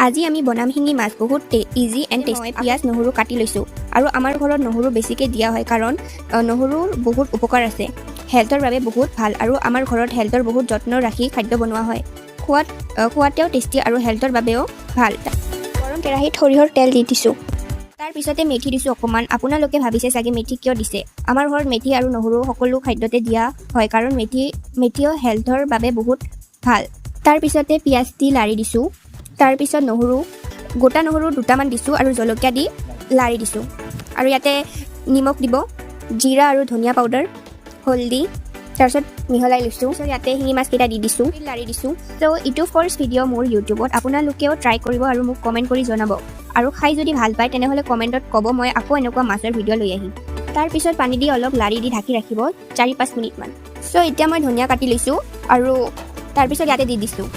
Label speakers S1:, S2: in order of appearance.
S1: আজি আমি বনাম শিঙি মাছ, বহুত ইজি এণ্ড টেষ্টি। পিঁয়াজ, নহৰু কাটি লৈছোঁ আৰু আমাৰ ঘৰত নহৰু বেছিকৈ দিয়া হয়, কাৰণ নহৰুৰ বহুত উপকাৰ আছে, হেল্থৰ বাবে বহুত ভাল। আৰু আমাৰ ঘৰত হেল্থৰ বহুত যত্ন ৰাখি খাদ্য বনোৱা হয়। খোৱাতেও টেষ্টি আৰু হেল্থৰ বাবেও ভাল। গৰম কেৰাহীত সৰিয়হৰ তেল দি দিছোঁ। তাৰপিছতে মেথি দিছোঁ অকণমান। আপোনালোকে ভাবিছে চাগে, মেথি কিয় দিছে? আমাৰ ঘৰত মেথি আৰু নহৰু সকলো খাদ্যতে দিয়া হয়, কাৰণ মেথিও হেল্থৰ বাবে বহুত ভাল। তাৰপিছতে পিঁয়াজ দি লাৰি দিছোঁ। তাৰপিছত নহৰু, গোটা নহৰু দুটামান দিছোঁ আৰু জলকীয়া দি লাৰি দিছোঁ। আৰু ইয়াতে নিমখ দিব, জিৰা আৰু ধনিয়া পাউডাৰ, হলদি। তাৰপিছত মিহলাই লৈছোঁ। তাৰপিছত ইয়াতে শিঙি মাছকেইটা দি দিছোঁ, লাৰি দিছোঁ। ত' এইটো ফাৰ্ষ্ট ভিডিঅ' মোৰ ইউটিউবত। আপোনালোকেও ট্ৰাই কৰিব আৰু মোক কমেণ্ট কৰি জনাব। আৰু খাই যদি ভাল পায়, তেনেহ'লে কমেণ্টত ক'ব, মই আকৌ এনেকুৱা মাছৰ ভিডিঅ' লৈ আহিম। তাৰপিছত পানী দি অলপ লাৰি দি ঢাকি ৰাখিব 4-5 মিনিটমান। চ' এতিয়া মই ধনিয়া কাটি লৈছোঁ আৰু তাৰপিছত ইয়াতে দি দিছোঁ।